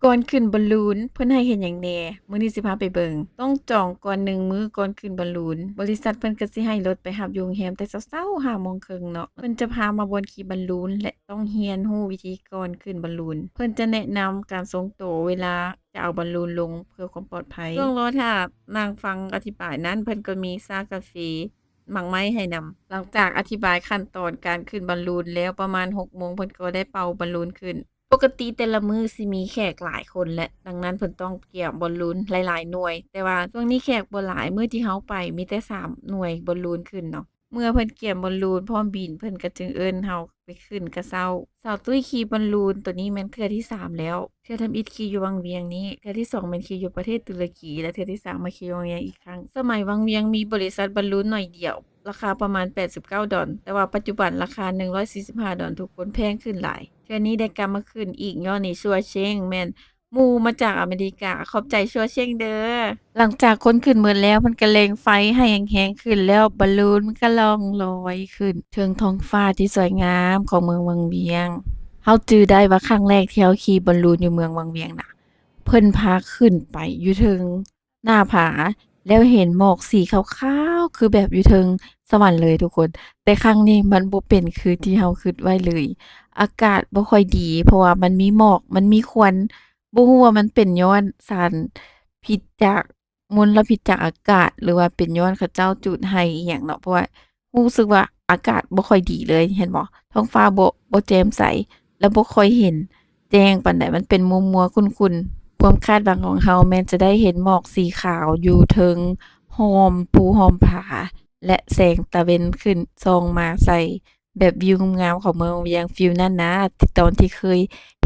ກ່ອນຂຶ້ນບອນລູນ ເພິ່ນໃຫ້ເຮັດຫຍັງແດ່? ມື້ນີ້ຊິພາໄປເບິ່ງ. ຕ້ອງຈອງກ່ອນໜຶ່ງມື້ກ່ອນຂຶ້ນບອນລູນ. ບໍລິສັດເພິ່ນກໍຊິໃຫ້ລົດໄປຮັບຢູ່ໂຮງແຮມແຕ່ເຊົ້າໆ ຫ້າໂມງເຄິ່ງເນາະ. ເພິ່ນຈະພາມາບ່ອນຂີ່ບອນລູນ ແລະ ຕ້ອງຮຽນຮູ້ວິທີກ່ອນຂຶ້ນບອນລູນ. ເພິ່ນຈະແນະນຳການຊົງໂຕເວລາຈະເອົາບອນລູນລົງເພື່ອຄວາມປອດໄພ. ຊ່ວງລໍຖ້ານັ່ງຟັງອະທິບາຍນັ້ນ ເພິ່ນກໍມີຊາກາເຟ ໝາກໄມ້ໃຫ້ນຳ. ຫຼັງຈາກອະທິບາຍຂັ້ນຕອນການຂຶ້ນບອນລູນແລ້ວ ປະມານຫົກໂມງ ເພິ່ນກໍໄດ້ເປົ່າບອນລູນຂຶ້ນ. ປົກກະຕິແຕ່ລະມື້ຊິມີແຂກຫຼາຍຄົນແຫຼະ, ດັ່ງນັ້ນເພິ່ນຕ້ອງກຽມບອນລູນຫຼາຍໆໜ່ວຍ, ແຕ່ວ່າຊ່ວງນີ້ແຂກບໍ່ຫຼາຍ, ມື້ທີ່ເຮົາໄປມີແຕ່ສາມໜ່ວຍບອນລູນຂຶ້ນເນາະ. ເມື່ອເພິ່ນກຽມບອນລູນພ້ອມບິນ, ເພິ່ນກໍຈຶ່ງເອີ້ນເຮົາໄປຂຶ້ນກະເຊົ້າ. ສາວຕຸ້ຍຂີ່ບອນລູນໂຕນີ້ແມ່ນເທື່ອທີສາມແລ້ວ. ເທື່ອທຳອິດຂີ່ຢູ່ວັງວຽງນີ້, ເທື່ອທີສອງແມ່ນຂີ່ຢູ່ປະເທດຕຸລະກີ ແລະ ເທື່ອທີສາມມາຂີ່ວັງວຽງອີກຄັ້ງ. ສະໄໝວັງວຽງມີບໍລິສັດບອນລູນໜ້ອຍດຽວ, ລາຄາປະມານແປດສິບເກົ້າດອນ, ແຕ່ວ່າປັດຈຸບັນລາຄາໜຶ່ງຮ້ອຍສີ່ສິບຫ້າດອນ, ທຸກຄົນ, ແພງຂຶ້ນຫຼາຍ. ເທື່ອນີ້ໄດ້ກັບມາຂຶ້ນອີກຍ້ອນນີ້ ຊົ່ວເຊັງ, ແມ່ນໝູ່ມາຈາກອາເມລິກາ. ຂອບໃຈຊົ່ວເຊັງເດີ. ຫຼັງຈາກຄົນຂຶ້ນໝົດແລ້ວ, ເພິ່ນກໍເລັ່ງໄຟໃຫ້ແຮງໆຂຶ້ນ, ແລ້ວບອນລູນມັນກໍລ່ອງລອຍຂຶ້ນເທິງທ້ອງຟ້າທີ່ສວຍງາມຂອງເມືອງວັງວຽງ. ເຮົາຈື່ໄດ້ວ່າຄັ້ງແລກທີ່ເຮົາຂີ່ບອນລູນຢູ່ເມືອງວັງວຽງນະ, ເພິ່ນພາຂຶ້ນໄປຢູ່ເທິງ ໜ້າຜາ ແລ້ວເຫັນໝອກສີຂາວໆ ຄືແບບຢູ່ເທິງສະຫວັນເລີຍທຸກຄົນ. ແຕ່ຄັ້ງນີ້ມັນບໍ່ເປັນຄືທີ່ເຮົາຄິດໄວ້ເລີຍ. ອາກາດບໍ່ຄ່ອຍດີ ເພາະວ່າມັນມີໝອກ ມັນມີຄວັນ. ບໍ່ຮູ້ວ່າມັນເປັນຍ້ອນສານພິດຈາກ ມົນລະພິດຈາກອາກາດ ຫຼືວ່າເປັນຍ້ອນເຂົາເຈົ້າຈູດໄຮ່ອີ່ຫຍັງເນາະ, ເພາະວ່າ ຮູ້ສຶກວ່າອາກາດບໍ່ຄ່ອຍດີເລີຍ, ເຫັນບໍ່? ທ້ອງຟ້າບໍ່ ບໍ່ແຈ່ມໃສ ແລະ ບໍ່ຄ່ອຍເຫັນແຈ້ງປານໃດ, ມັນເປັນມົວໆ ຂຸ້ນໆ. ຄວາມຄາດຫວັງຂອງເຮົາແມ່ນຈະໄດ້ເຫັນໝອກສີຂາວຢູ່ເທິງຮ່ອມພູຮ່ອມຜາ ແລະ ແສງຕາເວັນຂຶ້ນສ່ອງມາໃສ່ແບບວິວງາມໆຂອງເມືອງວຽງ, ຟີລນັ້ນນະ, ຕອນທີ່ເຄີຍ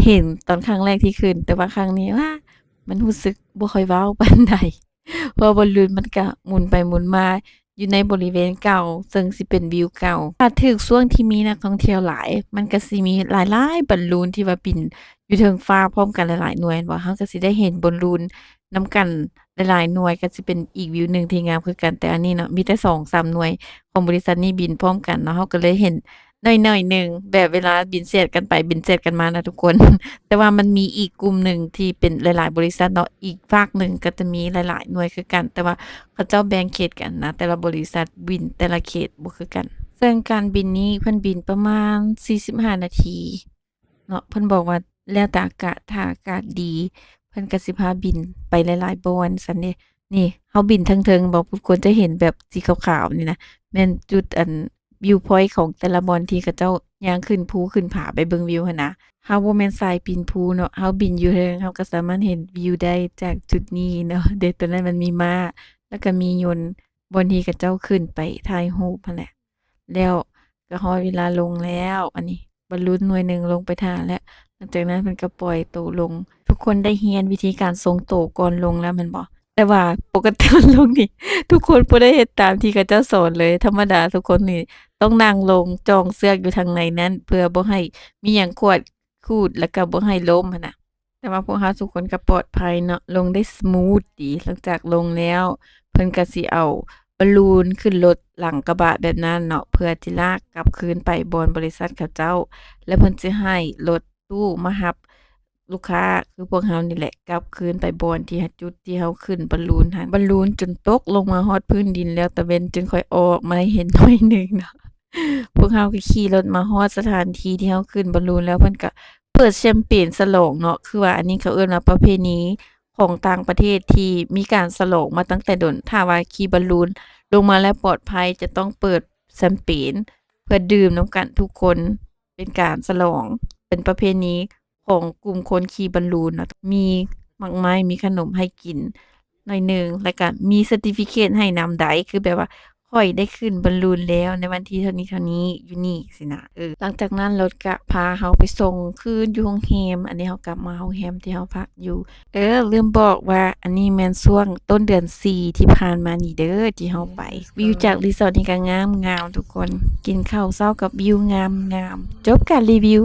ເຫັນຕອນຄັ້ງແລກທີ່ຂຶ້ນ, ແຕ່ວ່າຄັ້ງນີ້ ວ້າ ມັນຮູ້ສຶກບໍ່ຄ່ອຍວ້າວປານໃດ. ເພາະວ່າບອນລູນມັນກະໝູນໄປໝູນມາຢູ່ໃນບໍລິເວນເກົ່າ, ເຊິ່ງຊິເປັນວິວເກົ່າ. ຖ້າຖືກຊ່ວງທີ່ມີນັກທ່ອງທ່ຽວຫຼາຍ, ມັນກະຊິມີຫຼາຍໆບອນລູນທີ່ວ່າບິນຢູ່ເທິງຟ້າພ້ອມກັນຫຼາຍໆໜ່ວຍ, ແມ່ນບໍ່? ເຮົາກະຊິໄດ້ເຫັນບອນລູນນຳກັນຫຼາຍໆໜ່ວຍ, ກະຊິເປັນອີກວິວໜຶ່ງທີ່ງາມຄືກັນ. ແຕ່ອັນນີ້ເນາະ, ມີແຕ່ສອງສາມໜ່ວຍຂອງບໍລິສັດນີ້ບິນພ້ອມກັນເນາະ, ເຮົາກະເລີຍເຫັນ ໜ້ອຍໆໜຶ່ງ, ແບບເວລາບິນສຽດກັນໄປບິນສຽດກັນມານະທຸກຄົນ. ແຕ່ວ່າມັນມີອີກກຸ່ມໜຶ່ງທີ່ເປັນຫຼາຍໆບໍລິສັດເນາະ, ອີກຟາກໜຶ່ງກໍຈະມີຫຼາຍໆໜ່ວຍຄືກັນ, ແຕ່ວ່າເຂົາເຈົ້າແບ່ງເຂດກັນນະ, ແຕ່ລະບໍລິສັດບິນແຕ່ລະເຂດບໍ່ຄືກັນ. ເຊິ່ງການບິນນີ້ເພິ່ນບິນປະມານສີ່ສິບຫ້ານາທີເນາະ, ເພິ່ນບອກວ່າແລ້ວແຕ່ອາກາດ, ຖ້າອາກາດດີ ເພິ່ນກໍຊິພາບິນໄປຫຼາຍໆບ່ອນຊັ້ນເດ. ນີ້ ເຮົາບິນເທິງໆບໍ? ທຸກຄົນຈະເຫັນແບບສີຂາວໆນີ້ນະ, ແມ່ນຈຸດອັນ view point ຂອງແຕ່ລະບ່ອນທີ່ເຂົາເຈົ້າຍ່າງຂຶ້ນພູຂຶ້ນຜາໄປເບິ່ງວິວຫັ້ນນະ. ເຮົາບໍ່ແມ່ນສາຍປີນພູເນາະ, ເຮົາບິນຢູ່ເທິງ ເຮົາກໍສາມາດເຫັນວິວໄດ້ຈາກຈຸດນີ້ເນາະ. ເດ ໂຕນັ້ນມັນມີມ້າ ແລ້ວກໍມີຍົນ ບ່ອນທີ່ເຂົາເຈົ້າຂຶ້ນໄປຖ່າຍຮູບຫັ້ນແຫຼະ. ແລ້ວກໍຮອດເວລາລົງແລ້ວ, ອັນນີ້ ບອນລູນໜ່ວຍໜຶ່ງລົງໄປຖ້າແລ້ວ, ຫຼັງຈາກນັ້ນເພິ່ນກໍປ່ອຍໂຕລົງ. ທຸກຄົນໄດ້ຮຽນວິທີການຊົງໂຕກ່ອນລົງແລ້ວແມ່ນບໍ່? ແຕ່ວ່າປົກກະຕິລົງນີ້ ທຸກຄົນບໍ່ໄດ້ເຮັດຕາມທີ່ເຂົາເຈົ້າສອນເລີຍ. ທຳມະດາທຸກຄົນນີ້ຕ້ອງນັ່ງລົງ ຈອງເຊືອກຢູ່ທາງໃນນັ້ນ ເພື່ອບໍ່ໃຫ້ມີຫຍັງຂວດຂູດ ແລ້ວກໍບໍ່ໃຫ້ລົ້ມຫັ້ນນະ. ແຕ່ວ່າພວກເຮົາທຸກຄົນກໍປອດໄພເນາະ, ລົງໄດ້ສະມູດດີ. ຫຼັງຈາກລົງແລ້ວ ເພິ່ນກໍຊິເອົາບອນລູນຂຶ້ນລົດຫຼັງກະບະແບບນັ້ນເນາະ ເພື່ອທີ່ລາກກັບຄືນໄປບ່ອນບໍລິສັດເຂົາເຈົ້າ ແລ້ວເພິ່ນຊິໃຫ້ລົດຕູ້ມາຮັບລູກຄ້າ ຄືພວກເຮົານີ້ແຫຼະ ກັບຄືນໄປບ່ອນທີ່ ຈຸດທີ່ເຮົາຂຶ້ນບອນລູນຫັ້ນ. ບອນລູນຈົນຕົກລົງມາຮອດພື້ນດິນແລ້ວ ຕາເວັນຈຶ່ງຄ່ອຍອອກມາໃຫ້ເຫັນໜ້ອຍໜຶ່ງເນາະ. ພວກເຮົາກໍຂີ່ລົດມາຮອດສະຖານທີ່ທີ່ເຮົາຂຶ້ນບອນລູນແລ້ວ ເພິ່ນກໍເປີດແຊມເປນສະຫຼອງເນາະ, ຄືວ່າອັນນີ້ເຂົາເອີ້ນວ່າປະເພນີຂອງຕ່າງປະເທດທີ່ມີການສະຫຼອງມາຕັ້ງແຕ່ດົນ. ຖ້າວ່າຂີ່ບອນລູນລົງມາແລ້ວປອດໄພ ຈະຕ້ອງເປີດແຊມເປນເພື່ອດື່ມນຳກັນທຸກຄົນ, ເປັນການສະຫຼອງ, ເປັນປະເພນີຂອງກຸ່ມຄົນຂີ່ບອນລູນເນາະ. ມີໝາກໄມ້ ມີຂະໜົມໃຫ້ກິນໜ້ອຍໜຶ່ງ ແລ້ວກະມີເຊີຕິຟິເຄດໃຫ້ນຳໃດ ຄືແບບວ່າ ຂ້ອຍໄດ້ຂຶ້ນບອນລູນແລ້ວໃນວັນທີເທົ່ານີ້ເທົ່ານີ້ຢູ່ນີ້ຊີ້ນະ. ເອີ ຫຼັງຈາກນັ້ນລົດກະພາເຮົາໄປສົ່ງຄືນຢູ່ໂຮງແຮມ. ອັນນີ້ເຮົາກັບມາໂຮງແຮມທີ່ເຮົາພັກຢູ່. ເອີ ລືມບອກວ່າອັນນີ້ແມ່ນຊ່ວງຕົ້ນເດືອນສີ່ທີ່ຜ່ານມານີ້ເດີ ທີ່ເຮົາໄປ. ວິວຈາກຣີສອດນີ້ກະງາມໆ ທຸກຄົນ, ກິນເຂົ້າເຊົ້າກັບວິວງາມໆ. ຈົບການຣີວິວ.